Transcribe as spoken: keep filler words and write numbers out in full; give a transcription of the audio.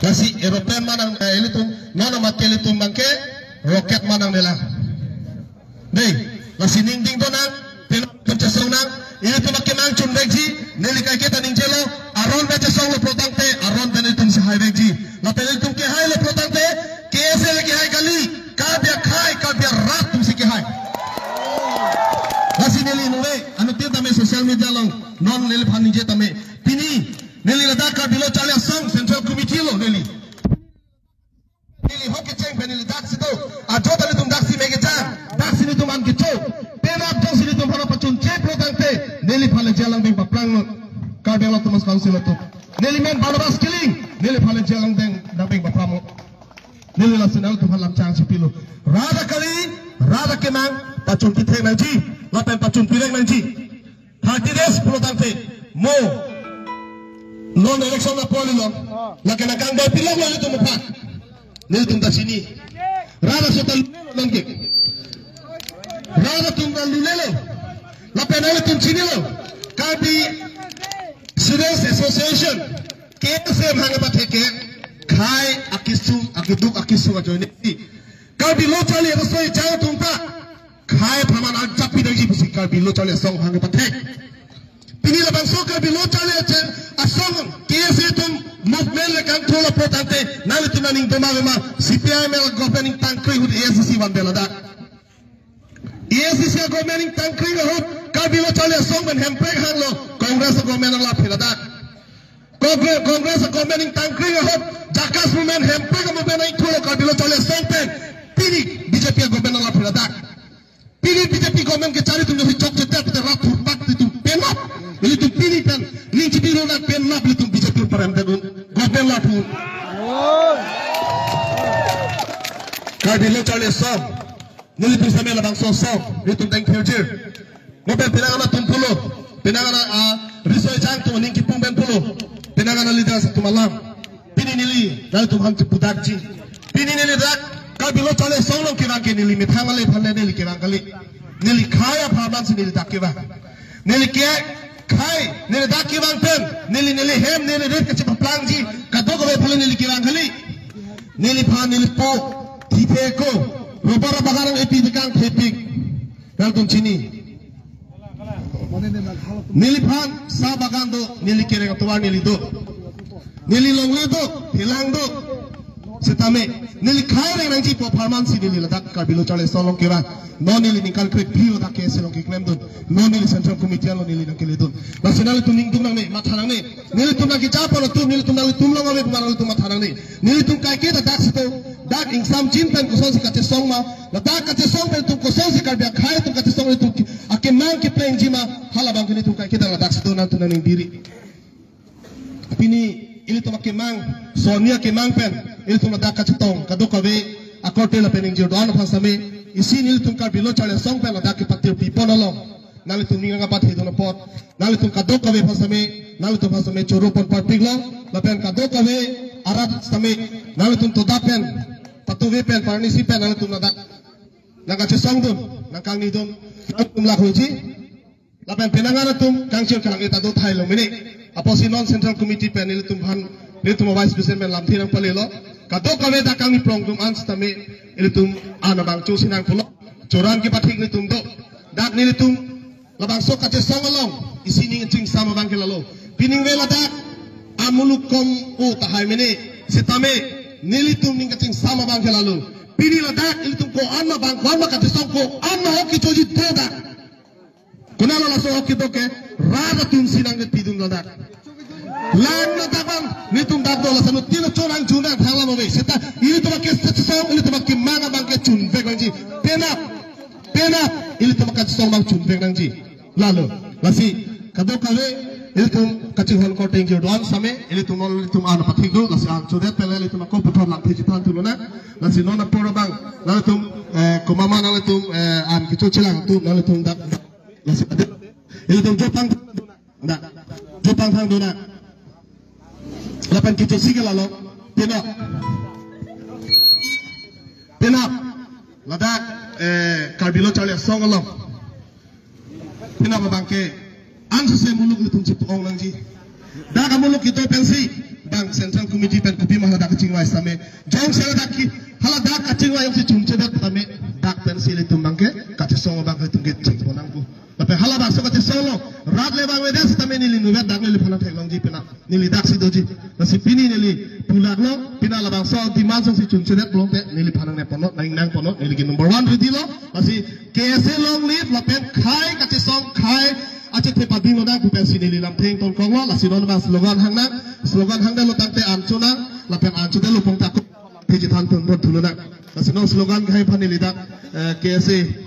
Lasi aeroplane ma nang, eh, ilitum, non amat ke ilitum abangke rocket ma nangne lang. Dei, lasi ningding do nang, pen tum chesong nang, ilitum akemang chunvekji, neli kaike ta ningjelo, aron pen chesonglo pulotangte, aron pen ilitum si haivekji. Lapen ilitum kehailo pulotangte, K S A le kehai kali, Karbi akhei, Karbi arat atumsi kehai. Lasi neli nuve, anuttin tame social media along, non neliphan ningje tame, pini, neli ladak Karbi Lo Charli Asong Central Committee lo neli. Neli hok kecheng pen neli daksi do. Ajo ta nelitum daksi me kejang. Daksi nelitum an kecho. Penap jongsi nelitum aphan pachunche pulotangte, neliphan le jail angdeng paphrang non. Karbi Anglong Autonomous Council atum. Neli men Barnabas Killing. Neliphan le jail angdeng, angdeng paphrang non. Neli lasi nanglitum aphan lam chang si pilo. Rat akali, rat akemang, pachun kithek nangji. Lapen pachun pirek nangji. Thirty days pulotangte, mo. Non election apor lo. Lake nangkangdoi pilonglo nelitum aphan. Nelitum ta chini. Rat aso ta lulelo nonke. Rat atum ta lulelo. Lapen nelitum chinilo. Karbi Students Association, K S A hang pathek ke, khei akesung, akeduk akesung ajoine. Karbi Lo Charli Asong ejang atum ta khei apharman arjap pi nangji pusi Karbi Lo Charli Asong hang pathek. Pini labangso Karbi Lo Charli Asong, K S A atum movement le kangthurlo pulotangte, nanglitum aning doma doma, C P I M L government ingtangkring ahut A I C C vanve ladak. A I C C government ingtangkring ahut, Karbi Lo Charli Asong pen Hemprek hanglo, Congress government nanglaphre ladak. Congress, Congress government ingtangkring ahut, Jakas movement, Hemprek movement ingthurlo Karbi Lo Charli Asong pen, pini B J P government nanglaphre ladak. Pini B J P government kechari atum jongsi chokche te rat thurpak atum penap. Ilitum pini pen, ning chibiro nang penap ilitum B J P parem pen un. Government lapu. Karbi Lo Charli Asong. Nelitum same labangso asong, nelitum deng thirjir. Mo pen penang an atum pulo, penang an, ah, riso ejang atum aning kipung pen pulo, penang an leaders atum alam. Pini neli, nanglitum aphan chepudakji. Pini neli dak, Karbi Lo Charli Asong along kevang ke neli methang ale aphan neli kevang kali. Neli khei apharman si neli dak kevang. Neli ke khei, neli dak kevang pen, neli neli hem, neli rit kachepaplangji, kadokave aphan neli kevang kali. Neliphan nelipo, thithe ko, rubber bagan epi dekang thepik. Nangtum chini. Neliphan sa bagan do, neli kereng atovar neli do. Neli longle do, helang do. Setame, neli khei reng nangji pu apharman si neli ladak Karbi Lo Charli Asong along kevang. Non neli ningkan krephli lo dak K S A along keklemdun. Non neli Central Committee along neli nangkeledun. Lasi nanglitum ningduk nangne, matha nangne. Nelitum nangkejapon atum, nelitum nanglitum along ave pu nanglitum matha nangne. Nelitum kaike ta daksi do, dak ingsamjin pen kosonsi kachesong ma, ladak kachesong pen atum kosonsi Karbi akhei atum kachesong, nelitum akemang keplengji ma, halabang ke nelitum kaike ta daksi do, nangtum nangning diri. Pini ilitum akemang, soni akemang pen, ilitum ladak kachetong, kadokave akorte lapen ingjir do-an aphan same, isi nelitum Karbi Lo Charli Asong pen ladak kepatir pipon along. Nanglitum ning angpathedun apot, nanglitum kadokave aphan same, nanglitum aphan same choro pon parpiklo, lapen kadokave arat same, nanglitum toda pen, patuve pen, parnisi pen, nanglitum ladak nangkachesongdun, nangkangnidun, nanglitum lakhoji. Lapen penang an atum kangchir kalang-et ta do thailo mene. Apotsi non Central Committee pen ilitum aphan, ilitum Vice President pen lamthe nangpalelo. Kadokave dak kangni prong atum an setame ilitum an abang chosi nangpulo. Choran kepathik nelitum do. Dak nelitum labangso kachesong along isi ning chingsam abang ke lalo. Pining ve ladak amuluk kom o tahai mene. Setame nelitum ning kachingsam abang ke lalo. Pini ladak ilitum ko-an ma bang, ko-an ma kachesong, ko-an ma hok kechoji do dak. Konatlo laso hok kedo ke, rat atumsi nangkepidun ladak. Lang ladak bang, nelitum dak do laso anuttin chonang chonang thang lam ave. Seta, ilitum akesong, ilitum akemang abang ke chunvek nangji. Penap, penap, ilitum akesong abang chunvek nangji. Lalo, lasi, kadokave, ilitum kachinghon korte ingjir do-an same, ilitum non ilitum an pathik do, lasi an chodet pele ilitum ako puthot lamthe chethan thulo na, lasi non apor abang, nanglitum, eh, komat ma nanglitum, eh, an kecho chelang atum, nanglitum dak, lasi ade. Ilitum jopang thang dona. Dak. Jopang thang dona. Lapen kechosi ke lalo. Penap. Penap. Ladak, eh, Karbi Lo Charli Asong along. Penap abang ke. Ansose muluk ilitum chipu-ong nangji. Dak amuluk kedo pensi. Central Committee pen kopi ma haladak kachingvai sitame, jongsi haladak ke, haladak kachingvai jongsi chunchedet tame, dak pensi ilitum abangke kachesong abangke tungget chingponang pu. Lapen halabangso kachesong along rat le vangvedet sitame neli inutvet, dak neliphan nangtheklongji pina. Neli daksi doji. Lasi pini neli pulaklo, pini labangso demand jongsi chunchedet pulote neliphan nangnangponnon, nangponnon, neli ke number one ready lo. Lasi K S A long live, lapen khei kachesong, khei achethe pading lonang pu pensi neli lamthe ingtonkoklo. Lasi non abang slogan hangnang, slogan hangdetlo tangte an chonang, lapen an chodetlo pon ta ako lamthe chethan ponbom thu lonang. Lasi non slogan khei aphan neli dak, eh, K S A